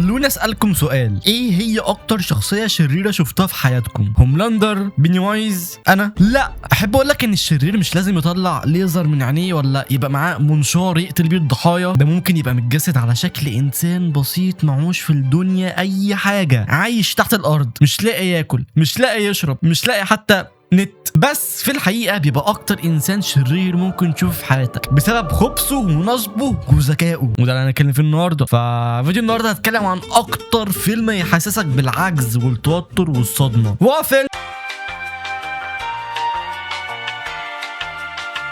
خلونا اسالكم سؤال، ايه هي اكتر شخصية شريرة شفتها في حياتكم؟ هوملاندر؟ بينيوايز؟ انا لا. احب اقول لك ان الشرير مش لازم يطلع ليزر من عينيه ولا يبقى معاه منشار يقتل بيه الضحايا، ده ممكن يبقى متجسد على شكل انسان بسيط معهوش في الدنيا اي حاجة، عايش تحت الارض، مش لاقي ياكل، مش لاقي يشرب، مش لاقي حتى نت، بس في الحقيقة بيبقى أكتر إنسان شرير ممكن تشوفه في حياتك بسبب خبثه ونصبه وذكائه، وده اللي هنتكلم فيه النهارده. ففيديو النهارده هتكلم عن أكتر فيلم يحسسك بالعجز والتوتر والصدمة، وهو فيلم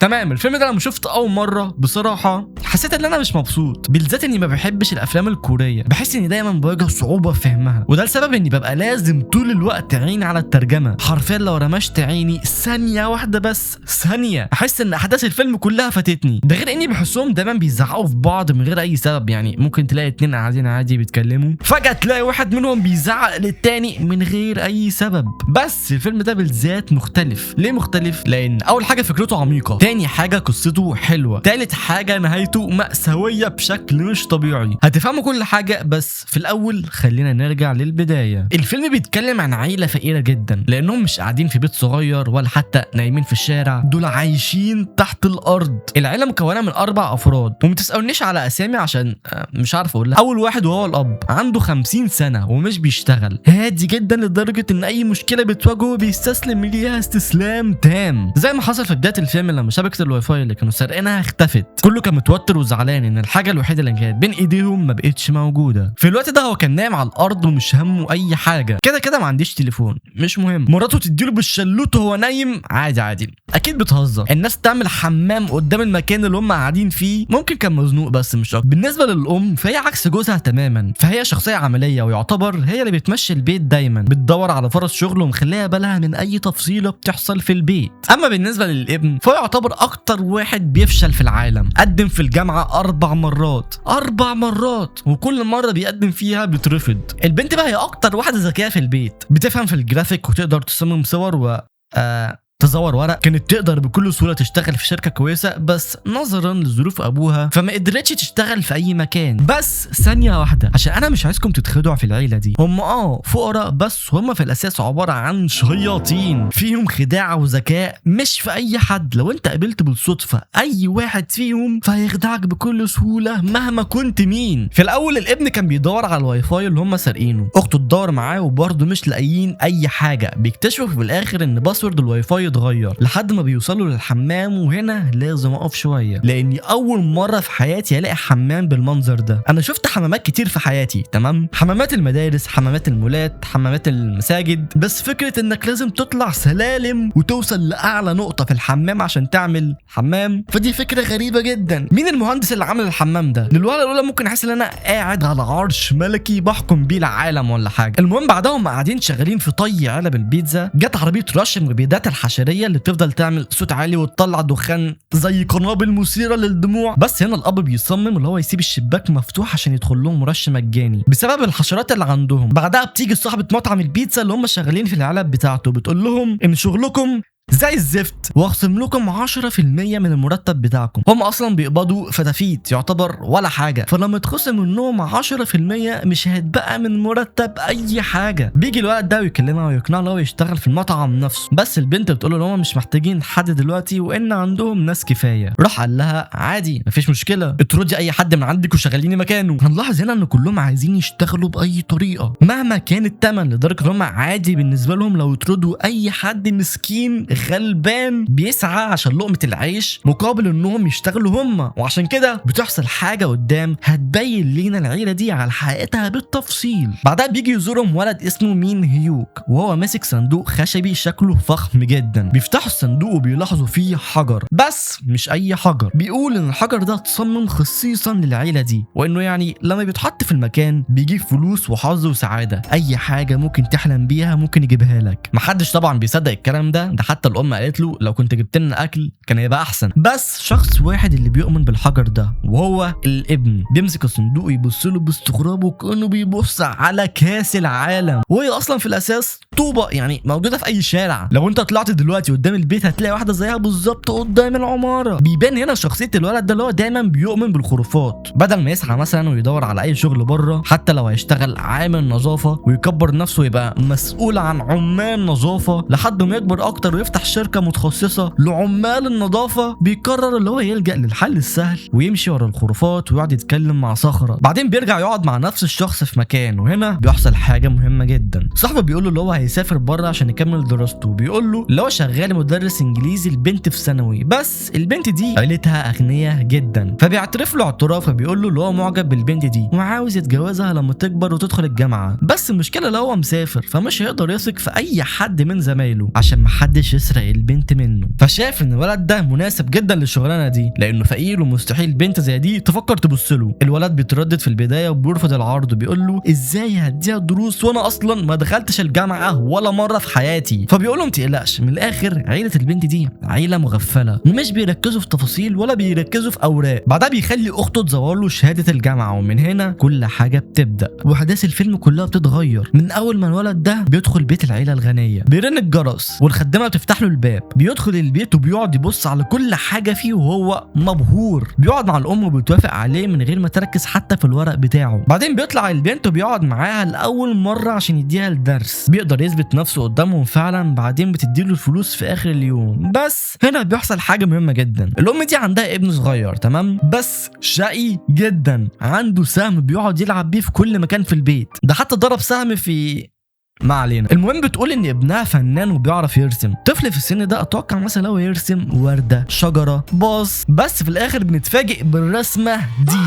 تمام. الفيلم ده لما شفته اول مرة بصراحة حسيت ان انا مش مبسوط، بالذات اني ما بحبش الافلام الكورية، بحس اني دايما بواجه صعوبة في فهمها، وده لسبب اني ببقى لازم طول الوقت عيني على الترجمة. حرفيا لو رمشت عيني ثانية واحدة بس ثانية احس ان احداث الفيلم كلها فاتتني. ده غير اني بحسهم دايما بيزعقوا في بعض من غير اي سبب، يعني ممكن تلاقي اتنين قاعدين عادي بيتكلموا، فجاة تلاقي واحد منهم بيزعق للتاني من غير اي سبب. بس الفيلم ده بالذات مختلف. ليه مختلف؟ لان اول حاجة فكرته عميقة، تاني حاجة قصته حلوة، تالت حاجة نهايته مأساوية بشكل مش طبيعي. هتفهموا كل حاجة، بس في الأول خلينا نرجع للبداية. الفيلم بيتكلم عن عيلة فقيرة جدا، لأنهم مش قاعدين في بيت صغير ولا حتى نايمين في الشارع، دول عايشين تحت الأرض. العيلة مكونة من 4 أفراد، وما تسألنيش على أسامي عشان مش عارف أقولها. أول واحد وهو الأب، عنده 50 سنة ومش بيشتغل، هادي جدا لدرجة إن أي مشكلة بتواجهه بيستسلم ليها استسلام تام، زي ما حصل في بداية الفيلم لما شبكة الواي فاي اللي كانوا سارقينها اختفت. كله كان متوتر وزعلان ان الحاجة الوحيدة اللي كانت بين ايديهم ما بقتش موجودة. في الوقت ده هو كان نايم على الارض ومش همه اي حاجة، كده كده ما عنديش تليفون، مش مهم. مراته تديله بالشلوت وهو نايم عادي عادي، اكيد بتهزر. الناس تعمل حمام قدام المكان اللي هم قاعدين فيه، ممكن كان مزنوق بس مش اكتر. بالنسبة للام فهي عكس جوزها تماما، فهي شخصية عملية ويعتبر هي اللي بتمشي البيت دايما، بتدور على فرص شغل ومخليها بالها من اي تفصيله بتحصل في البيت. اما بالنسبة للابن فهو يعتبر اكتر واحد بيفشل في العالم، قدم في الجامعة 4 مرات، 4 مرات، وكل مرة بيقدم فيها بيترفض. البنت بقى هي اكتر واحدة ذكية في البيت، بتفهم في الجرافيك وتقدر تصمم صور و تزور ورق، كانت تقدر بكل سهولة تشتغل في شركة كويسة، بس نظرا لظروف ابوها فما قدرتش تشتغل في اي مكان. بس ثانية واحدة، عشان انا مش عايزكم تتخدعوا في العيلة دي، هم فقراء بس هم في الاساس عبارة عن شياطين، فيهم خداع وذكاء مش في اي حد. لو انت قابلت بالصدفة اي واحد فيهم فهيخدعك بكل سهولة مهما كنت مين. في الاول الابن كان بيدور على الواي فاي اللي هم سارقينه، اخته تدور معاه وبرضه مش لاقيين اي حاجة. بيكتشفوا في الاخر ان password ال WiFi اتغير، لحد ما بيوصلوا للحمام. وهنا لازم اقف شوية، لاني اول مرة في حياتي الاقي حمام بالمنظر ده. انا شفت حمامات كتير في حياتي، تمام، حمامات المدارس، حمامات المولات، حمامات المساجد، بس فكرة انك لازم تطلع سلالم وتوصل لاعلى نقطة في الحمام عشان تعمل حمام، فدي فكرة غريبة جدا. مين المهندس اللي عمل الحمام ده؟ للوهلة الاولى ممكن احس ان انا قاعد على عرش ملكي بحكم بيه العالم ولا حاجة. المهم بعدهم قاعدين شغالين في طي علب البيتزا، جت عربية رش مبيدات الحشريه اللي بتفضل تعمل صوت عالي وتطلع دخان زي قنابل مثيرة للدموع. بس هنا الاب بيصمم اللي هو يسيب الشباك مفتوح عشان يدخل لهم رش مجاني بسبب الحشرات اللي عندهم. بعدها بتيجي صاحبه مطعم البيتزا اللي هم شغالين في العلب بتاعته، بتقول لهم ان شغلكم زي الزفت واخصم لكم 10% من المرتب بتاعكم. هم اصلا بيقبضوا فتافيت يعتبر ولا حاجة، فلما يتخصم منهم 10% مش هيتبقى من مرتب اي حاجة. بيجي الوقت ده ويكلمها ويقنعها ان هو يشتغل في المطعم نفسه، بس البنت بتقول له ان هم مش محتاجين حد دلوقتي وان عندهم ناس كفاية. راح قال لها عادي مفيش مشكلة، اطردي اي حد من عندك وشغليني مكانه. هنلاحظ هنا ان كلهم عايزين يشتغلوا باي طريقه مهما كان الثمن، لدرجة ان هم عادي بالنسبة لهم لو يطردوا اي حد مسكين غلبان بيسعى عشان لقمة العيش مقابل انهم يشتغلوا هم. وعشان كده بتحصل حاجة قدام هتبين لينا العيلة دي على حقيقتها بالتفصيل. بعدها بيجي يزورهم ولد اسمه مين هيوك، وهو ماسك صندوق خشبي شكله فخم جدا. بيفتحوا الصندوق وبيلاحظوا فيه حجر، بس مش اي حجر. بيقول ان الحجر ده اتصمم خصيصا للعيلة دي، وانه يعني لما بيتحط في المكان بيجيب فلوس وحظ وسعادة، اي حاجة ممكن تحلم بيها ممكن يجيبها لك. محدش طبعا بيصدق الكلام ده، ده حتى حتى الام قالت له لو كنت جبت لنا اكل كان هيبقى احسن. بس شخص واحد اللي بيؤمن بالحجر ده وهو الابن، بيمسك الصندوق يبص له باستغراب وكانه بيبص على كاس العالم، وهي اصلا في الاساس طوبة يعني موجودة في اي شارع. لو انت طلعت دلوقتي قدام البيت هتلاقي واحدة زيها بالظبط قدام العمارة. بيبان هنا شخصية الولد ده اللي هو دايما بيؤمن بالخرافات، بدل ما يسعى مثلا ويدور على اي شغل بره، حتى لو هيشتغل عامل نظافة ويكبر نفسه ويبقى مسؤول عن عمال نظافة لحد ما يكبر اكتر ويفتح شركة متخصصة لعمال النظافة، بيقرر اللي هو يلجأ للحل السهل ويمشي ورا الخرافات ويقعد يتكلم مع صخرة. بعدين بيرجع يقعد مع نفس الشخص في مكان، وهنا بيحصل حاجة مهمة جدا. صاحبه بيقول له اللي هو هيسافر بره عشان يكمل دراسته، بيقول له اللي هو شغال مدرس انجليزي لبنت في ثانوي، بس البنت دي عيلتها اغنياء جدا، فبيعترف له اعتراف بيقول له اللي هو معجب بالبنت دي وعاوز يتجوزها لما تكبر وتدخل الجامعة، بس المشكلة لو هو مسافر فمش هيقدر يثق في اي حد من زمايله عشان محدش يسرق البنت منه. فشاف ان الولد ده مناسب جدا للشغلانه دي لانه فقير ومستحيل بنت زي دي تفكر تبص له. الولد بيتردد في البداية وبيرفض العرض، بيقول له ازاي هديها دروس وانا اصلا ما دخلتش الجامعة ولا مرة في حياتي. فبيقول له ما تقلقش، من الاخر عيله البنت دي عيله مغفله ومش بيركزوا في تفاصيل ولا بيركزوا في اوراق. بعدها بيخلي اخته تزور له شهادة الجامعة، ومن هنا كل حاجة بتبدا واحداث الفيلم كلها بتتغير. من اول ما الولد ده بيدخل بيت العيلة الغنية، بيرن الجرس والخدامه بتفتح له الباب، بيدخل البيت وبيقعد يبص على كل حاجة فيه وهو مبهور. بيقعد مع الام وبتوافق عليه من غير ما تركز حتى في الورق بتاعه. بعدين بيطلع البنت وبيقعد معاها لاول مرة عشان يديها الدرس، بيقدر يثبت نفسه قدامهم فعلا. بعدين بتديله الفلوس في اخر اليوم. بس هنا بيحصل حاجة مهمة جدا، الام دي عندها ابن صغير تمام، بس شقي جدا، عنده سهم بيقعد يلعب بيه في كل مكان في البيت، ده حتى ضرب سهم في ما علينا. المهم بتقول ان ابنها فنان وبيعرف يرسم. طفل في السن ده اتوقع مثلا لو يرسم ورده، شجرة، باص، بس في الاخر بنتفاجئ بالرسمه دي.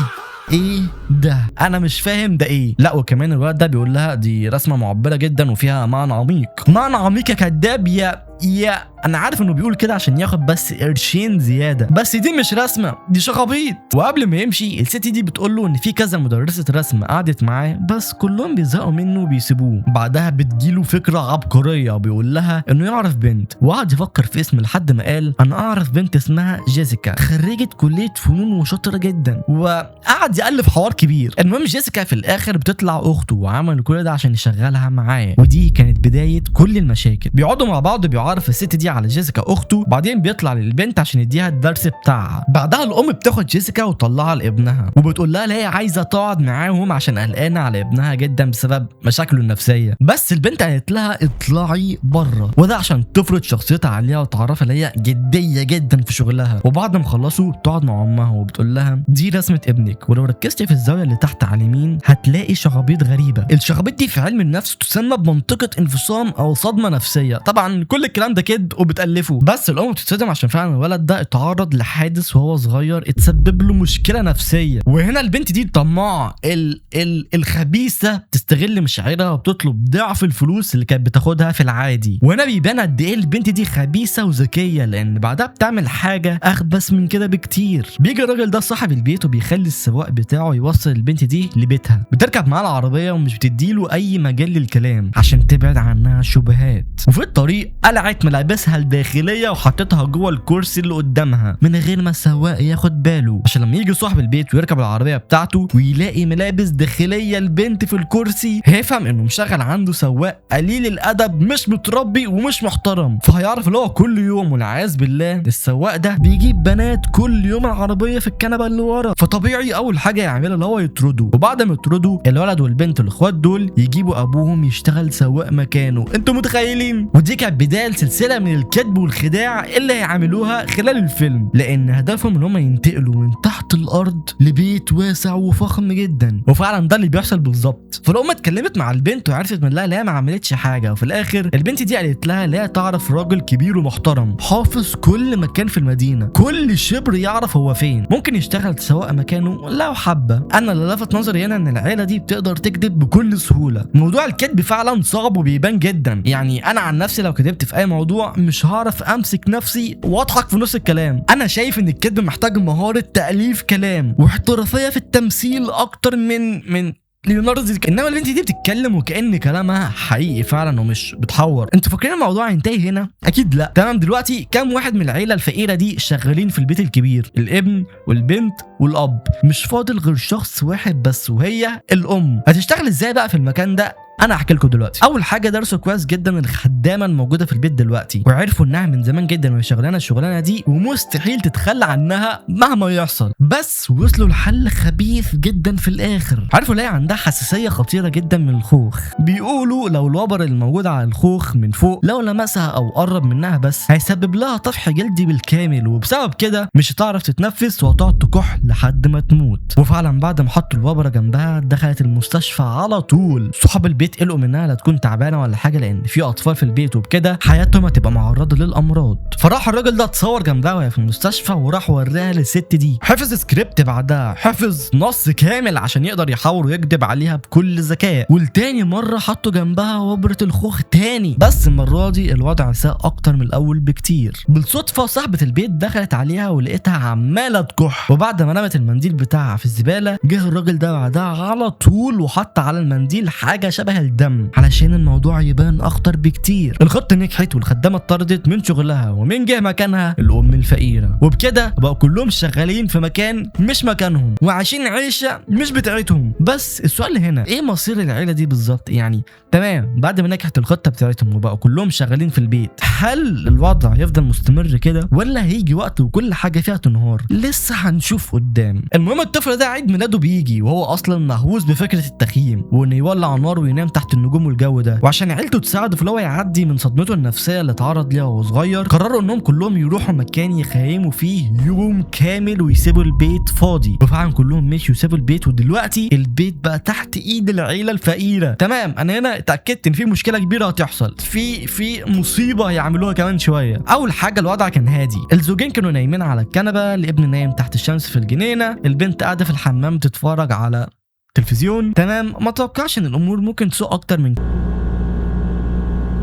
ايه ده؟ انا مش فاهم ده ايه. لا وكمان الولد ده بيقول لها دي رسمه معبرة جدا وفيها معنى عميق. معنى عميق يا كداب يا انا عارف انه بيقول كده عشان ياخد بس قرشين زيادة، بس دي مش رسمه، دي شخابيط. وقبل ما يمشي الست دي بتقول له ان في كذا مدرسه رسم قعدت معاه بس كلهم بيزهقوا منه وبيسيبوه. بعدها بتجيله فكرة عبقرية، بيقول لها انه يعرف بنت، وقعد يفكر في اسم لحد ما قال انا اعرف بنت اسمها جيسيكا، خريجة كليه فنون وشاطره جدا، وقعد يالف حوار كبير. المهم جيسيكا في الاخر بتطلع اخته وعمل كل ده عشان يشغلها معاه، ودي كانت بداية كل المشاكل. بيقعدوا مع بعض، بيعرف الست دي على جيسيكا اخته، بعدين بيطلع للبنت عشان يديها الدرس بتاعها. بعدها الام بتاخد جيسيكا وتطلعها لابنها وبتقول لها هي عايزه تقعد معاهم عشان قلقانة على ابنها جدا بسبب مشاكله النفسية، بس البنت قالت لها اطلعي بره، وده عشان تفرض شخصيتها عليها وتعرفها ان هي جدية جدا في شغلها. وبعد ما خلصوا تقعد مع امها وبتقول لها دي رسمه ابنك، ولو ركزتي في الزاوية اللي تحت على اليمين هتلاقي شخابيط غريبة. الشخابيط دي في علم النفس تسمى بمنطقة انفصام او صدمة نفسية. طبعا كل الكلام ده كده وبتألفه، بس الام بتتصدم عشان فعلا الولد ده اتعرض لحادث وهو صغير اتسبب له مشكلة نفسية. وهنا البنت دي طماعه الخبيثة بتستغل مشاعرها وبتطلب ضعف الفلوس اللي كانت بتاخدها في العادي. وهنا بيبان قد ايه البنت دي خبيثة وذكيه، لان بعدها بتعمل حاجة اخبث من كده بكتير. بيجي الراجل ده صاحب البيت وبيخلي السواق بتاعه يوصل البنت دي لبيتها، بتركب معاه العربية ومش بتديله اي مجال للكلام عشان تبعد عنها شبهات. وفي الطريق قلعت ملابسها الداخلية وحطتها جوه الكرسي اللي قدامها من غير ما السواق ياخد باله، عشان لما يجي صاحب البيت ويركب العربية بتاعته ويلاقي ملابس داخلية البنت في الكرسي هيفهم انه مشغل عنده سواق قليل الادب مش متربي ومش محترم. فهيعرف اللي هو كل يوم والعياذ بالله السواق ده بيجيب بنات كل يوم العربية في الكنبة اللي ورا، فطبيعي اول حاجة يعملها اللي هو يطرده. وبعد ما يطرده الولد والبنت الاخوات دول يجيبوا ابوهم يشتغل سواق مكانه. انتوا متخيلين؟ ودي كانت بداية سلسلة من الكذب والخداع اللي هيعملوها خلال الفيلم، لان هدفهم ان هم ينتقلوا من تحت الارض لبيت واسع وفخم جدا، وفعلا ده اللي بيحصل بالظبط. فالام اتكلمت مع البنت وعرفت من لها لا ما عملتش حاجة، وفي الاخر البنت دي قالت لها لا تعرف راجل كبير ومحترم حافظ كل مكان في المدينة، كل شبر يعرف هو فين، ممكن يشتغل سواق مكانه لو حبه. انا اللي لفت نظري هنا ان العيلة دي بتقدر تكذب بكل سهولة. موضوع الكذب فعلا صعب وبيبان جدا، يعني انا عن نفسي لو كذبت في اي موضوع مش هعرف امسك نفسي واضحك في نص الكلام. انا شايف ان الكذب محتاج مهارة تاليف كلام واحترافيه في التمثيل اكتر من ليوناردو دي. انما البنت دي بتتكلم وكأن كلامها حقيقي فعلا ومش بتحور. انتوا فاكرين الموضوع ينتهي هنا؟ اكيد لا. تمام، دلوقتي كام واحد من العيلة الفقيرة دي شغالين في البيت الكبير؟ الابن والبنت والاب. مش فاضل غير شخص واحد بس وهي الام. هتشتغل ازاي بقى في المكان ده؟ انا هحكي لكم دلوقتي. اول حاجة درسوا كويس جدا الخدامة الموجودة في البيت دلوقتي، وعرفوا انها من زمان جدا وهي شغلانة الشغلانة دي ومستحيل تتخلى عنها مهما يحصل. بس وصلوا لحل خبيث جدا في الاخر. عرفوا ليه عندها حساسية خطيرة جدا من الخوخ. بيقولوا لو الوبر الموجود على الخوخ من فوق لو لمسها او قرب منها بس هيسبب لها طفح جلدي بالكامل، وبسبب كده مش هتعرف تتنفس وهتقعد تكح لحد ما تموت. وفعلا بعد ما حطوا الوبره جنبها دخلت المستشفى على طول. صحاب البيت قلقوا منها لا تكون تعبانة ولا حاجة، لان في اطفال في البيت وبكده حياتهم هتبقى معرضه للامراض. فراح الراجل ده اتصور جنبها وهي في المستشفى وراح وراها للست دي. حفظ سكريبت بعدها، حفظ نص كامل عشان يقدر يحاور ويكذب عليها بكل ذكاء. والتاني مرة حطوا جنبها وبره الخوخ تاني، بس المرة دي الوضع ساء اكتر من الاول بكتير. بالصدفة صاحبه البيت دخلت عليها ولقيتها عماله تكح، وبعد ما رمت المنديل بتاعها في الزبالة جه الراجل ده بعدها على طول وحط على المنديل حاجة شبه الدم علشان الموضوع يبان اخطر بكتير. الخطة نجحت والخدامه اتطردت من شغلها، ومن جه مكانها الام الفقيرة. وبكده بقوا كلهم شغالين في مكان مش مكانهم وعايشين عيشه مش بتاعتهم. بس السؤال هنا، ايه مصير العيلة دي بالظبط؟ يعني تمام، بعد ما نجحت الخطة بتاعتهم وبقوا كلهم شغالين في البيت، هل الوضع يفضل مستمر كده ولا هيجي وقت وكل حاجة فيها تنهار؟ لسه هنشوف قدام. المهم الطفل ده عيد ميلاده بيجي وهو اصلا مهووس بفكره التخييم وانه يولع نار وينام تحت النجوم والجو ده، وعشان عيلته تساعده في هو يعدي من صدمته النفسية اللي اتعرض ليها وهو صغير، قرروا انهم كلهم يروحوا مكان يخيموا فيه يوم كامل ويسيبوا البيت فاضي. وفعلا كلهم مشوا وسابوا البيت، ودلوقتي البيت بقى تحت ايد العيلة الفقيرة. تمام، انا هنا اتاكدت ان في مشكلة كبيرة هتحصل، في مصيبة هيعملوها كمان شوية. اول حاجة الوضع كان هادي، الزوجين كانوا نايمين على الكنبة، الابن نايم تحت الشمس في الجنينة، البنت قاعدة في الحمام تتفرج على تلفزيون. تمام، ما توقعش ان الامور ممكن تسوء اكتر من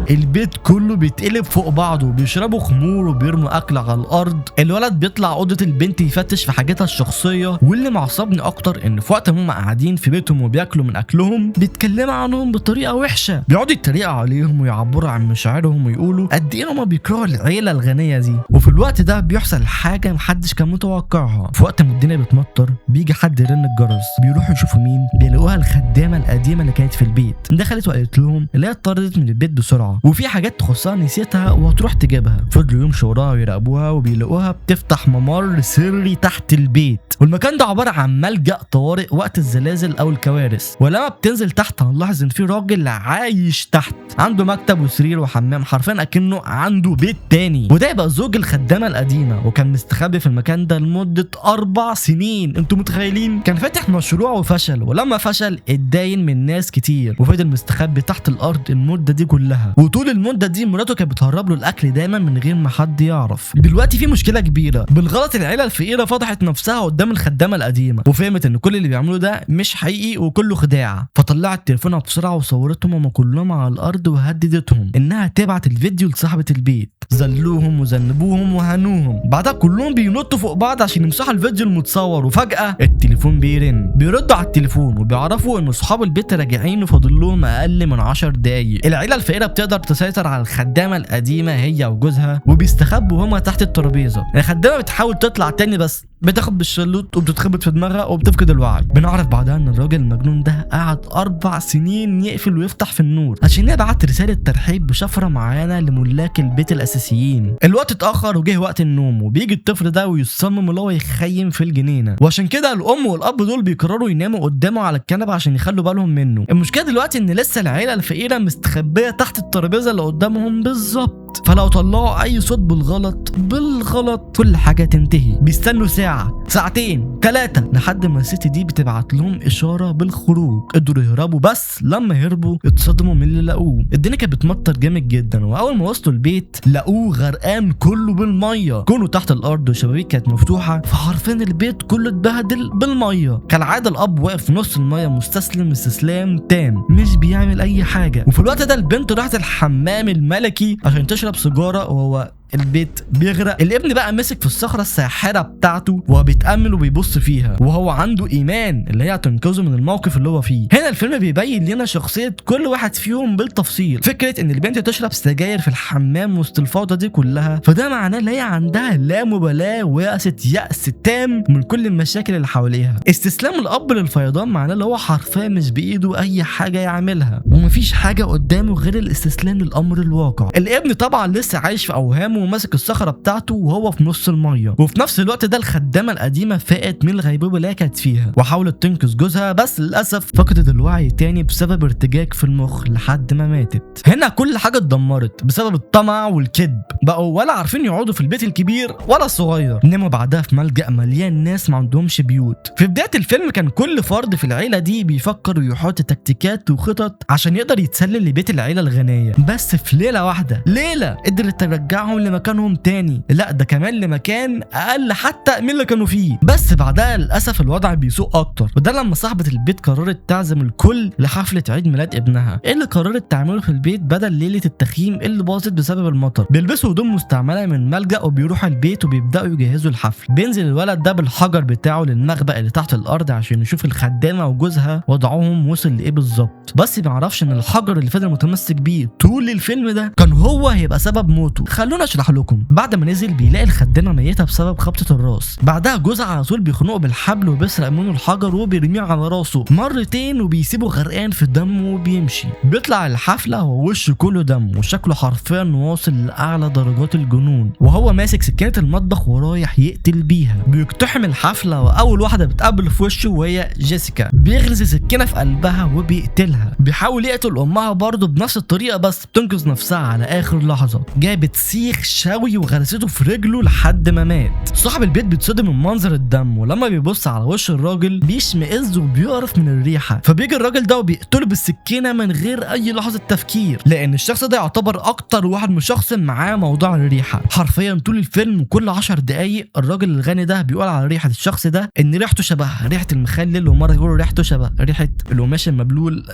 البيت كله بيتقلب فوق بعضه، بيشربوا خمور وبيرموا اكل على الارض، الولد بيطلع اوضة البنت يفتش في حاجتها الشخصية. واللي معصبني اكتر ان في وقت هم قاعدين في بيتهم وبياكلوا من اكلهم بيتكلموا عنهم بطريقة وحشة، بيقعدوا يتريقوا عليهم ويعبروا عن مشاعرهم ويقولوا قد ايه هم بيكرهوا العيلة الغنية دي. وفي الوقت ده بيحصل حاجة محدش كان متوقعها. في وقت ما الدنيا بتمطر بيجي حد يرن الجرس، بيروحوا يشوفوا مين، بيلاقوها الخدامة القديمة اللي كانت في البيت. دخلت وقالت لهم اللي هي اتطردت من البيت بسرعة وفي حاجات تخصها نسيتها وهتروح تجيبها. فضلوا يمشوا وراها ويراقبوها وبيلاقوها بتفتح ممر سري تحت البيت، والمكان ده عبارة عن ملجأ طوارئ وقت الزلازل او الكوارث. ولما بتنزل تحت هنلاحظ ان في راجل عايش تحت، عنده مكتب وسرير وحمام، حرفيا اكنه عنده بيت تاني. وده يبقى زوج الخدامة القديمة، وكان مستخبي في المكان ده لمدة 4 سنين. انتوا متخيلين؟ كان فاتح مشروع وفشل، ولما فشل اتداين من ناس كتير وفضل مستخبي تحت الارض المدة دي كلها. وطول المدة دي مراته كانت بتهرب له الاكل دايما من غير ما حد يعرف. دلوقتي في مشكلة كبيرة، بالغلط العيلة الفقيرة فضحت نفسها قدام الخدامة القديمة وفهمت ان كل اللي بيعملوه ده مش حقيقي وكله خداع. فطلعت تليفونها بسرعة وصورتهم هما كلهم على الارض وهددتهم انها تبعت الفيديو لصاحبه البيت. ذلوهم وذنبوهم وهنوهم. بعدها كلهم بينطوا فوق بعض عشان يمسحوا الفيديو المتصور، وفجاة التليفون بيرن. بيردوا على التليفون وبيعرفوا ان اصحاب البيت راجعين وفاضل لهم اقل من 10 دقايق. العيلة الفقيرة بتقدر تسيطر على الخدامة القديمة هي وجوزها، وبيستخبوا هما تحت الترابيزة. الخدامة بتحاول تطلع تاني بس بتاخد بالشلوت وبتتخبط في دماغها وبتفقد الوعي. بنعرف بعدها ان الراجل المجنون ده قعد 4 سنين يقفل ويفتح في النور عشان يبعت رسالة ترحيب بشفره معينة لملاك البيت الاساسيين. الوقت اتاخر وجه وقت النوم، وبيجي الطفل ده ويصمم ان هو يخيم في الجنينة، وعشان كده الام والاب دول بيقرروا يناموا قدامه على الكنبة عشان يخلوا بالهم منه. المشكلة دلوقتي ان لسه العيلة الفقيرة مستخبيه تحت الترابيزة اللي قدامهم بالظبط، فلو طلعوا اي صوت بالغلط كل حاجة تنتهي. بيستنوا ساعة، ساعتين، 3 لحد ما الست دي بتبعت لهم اشارة بالخروج. قدروا يهربوا، بس لما هربوا اتصدموا من اللي لقوه. الدنيا كانت بتمطر جامد جدا، واول ما وصلوا البيت لقوه غرقان كله بالمية، كونه تحت الارض والشبابيك كانت مفتوحة، فحرفيا البيت كله اتبهدل بالمية. كالعادة الاب واقف في نص المية مستسلم استسلام تام، مش بيعمل اي حاجة. وفي الوقت ده البنت راحت الحمام الملكي عشان تشرب سيجارة، وهو البيت بيغرق. الابن بقى مسك في الصخرة الساحرة بتاعته وهو بيتامل وبيبص فيها وهو عنده ايمان اللي هي هتنقذه من الموقف اللي هو فيه. هنا الفيلم بيبين لنا شخصية كل واحد فيهم بالتفصيل. فكرة ان البنت تشرب سجاير في الحمام وسط الفوضى دي كلها، فده معناه ان هي عندها لا مبالاة ويأست يأس تام من كل المشاكل اللي حواليها. استسلام الاب للفيضان معناه اللي هو حرفيا مش بايده اي حاجة يعملها ومفيش حاجة قدامه غير الاستسلام للامر الواقع. الابن طبعا لسه عايش في اوهامه وماسك الصخرة بتاعته وهو في نص المية، وفي نفس الوقت ده الخدامة القديمة فاقت من الغيبوبه اللي هي كانت فيها وحاولت تنقذ جوزها، بس للاسف فقدت الوعي تاني بسبب ارتجاج في المخ لحد ما ماتت. هنا كل حاجة اتدمرت بسبب الطمع والكذب، بقوا ولا عارفين يقعدوا في البيت الكبير ولا الصغير. ناموا بعدها في ملجأ مليان ناس ما عندهمش بيوت. في بداية الفيلم كان كل فرد في العيلة دي بيفكر ويحط تكتيكات وخطط عشان يقدر يتسلل لبيت العيلة الغنية، بس في ليلة واحدة، ليلة قدرت ترجعهم لمكانهم تاني، لا ده كمان لمكان اقل حتى من اللي كانوا فيه. بس بعدها للاسف الوضع بيسوء اكتر، وده لما صاحبه البيت قررت تعزم الكل لحفله عيد ميلاد ابنها اللي قررت تعمله في البيت بدل ليلة التخييم اللي باظت بسبب المطر. بيلبسوا هدوم مستعملة من ملجأ وبيروحوا البيت وبيبداوا يجهزوا الحفل. بينزل الولد ده بالحجر بتاعه للمخبأ اللي تحت الارض عشان يشوف الخدامة وجوزها وضعهم وصل لايه بالظبط، بس ما يعرفش ان الحجر اللي فضل متمسك بيه طول الفيلم ده كان هو هيبقى سبب موته. خلونا اشرح لكم. بعد ما نزل بيلاقي الخدامة ميته بسبب خبطه الراس، بعدها جوزها على طول بيخنقه بالحبل وبيسرق منه الحجر وبيرميه على راسه مرتين وبيسيبه غرقان في الدم وبيمشي. بيطلع الحفلة ووشه كله دم وشكله حرفيا واصل لاعلى درجات الجنون، وهو ماسك سكينة المطبخ ورايح يقتل بيها. بيقتحم الحفلة واول واحدة بتقابله في وشه وهي جيسيكا، بيغرز سكينة في قلبها وبيقتلها. بيحاول يقتل امها برضه بنفس الطريقة بس بتنقذ نفسها على اخر لحظة، جابت سيخ شوي وغرسته في رجله لحد ما مات. صاحب البيت بيتصدم من منظر الدم، ولما بيبص على وش الراجل بيشمئز وبيقرف من الريحة، فبيجي الراجل ده وبيقتله بالسكينة من غير اي لحظة تفكير، لان الشخص ده يعتبر اكتر واحد مشخصن معاه موضوع الريحة. حرفيا طول الفيلم وكل 10 دقايق الراجل الغني ده بيقول على ريحه الشخص ده ان ريحته شبه ريحه المخلل، ومرة يقول ريحته شبه ريحه القماش المبلول.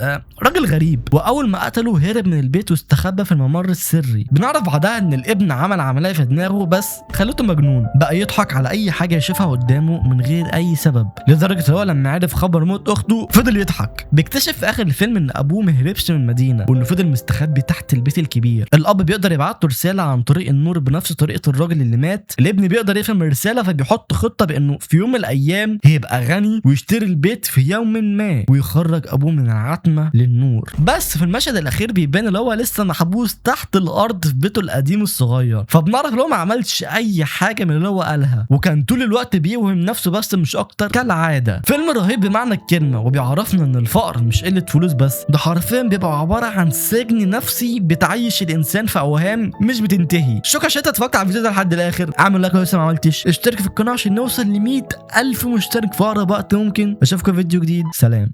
راجل غريب. واول ما قتله هرب من البيت واستخبى في الممر السري. بنعرف بعدها ان الابن عمل عملية في دماغه بس خلته مجنون، بقى يضحك على اي حاجة يشوفها قدامه من غير اي سبب، لدرجة ان هو لما عرف خبر موت اخته فضل يضحك. بيكتشف في اخر الفيلم ان ابوه مهربش من المدينة وانه فضل مستخبي تحت البيت الكبير. الاب بيقدر يبعت له رسالة عن طريق النور بنفس طريقه الراجل اللي مات. الابن بيقدر يفهم الرسالة فبيحط خطه بانه في يوم من الايام هيبقى غني ويشتري البيت في يوم ما ويخرج ابوه من العتمة للنور. بس في المشهد الاخير بيبان اللي هو لسه محبوس تحت الارض في بيته القديم الصغير، فبنعرف ان هو ما عملش اي حاجة من اللي هو قالها، وكان طول الوقت بيوهم نفسه بس مش اكتر كالعادة. فيلم رهيب بمعنى الكلمة، وبيعرفنا ان الفقر مش قلة فلوس بس، ده حرفيا بيبقى عبارة عن سجن نفسي بتعيش الانسان في اوهام مش بتنتهي. شكرا عشان اتفرجت على الفيديو ده لحد الاخر. اعمل like لو لسه ما عملتش، اشترك في القناة عشان نوصل ل 100,000 مشترك في اقرب وقت ممكن. اشوفكم في فيديو جديد، سلام.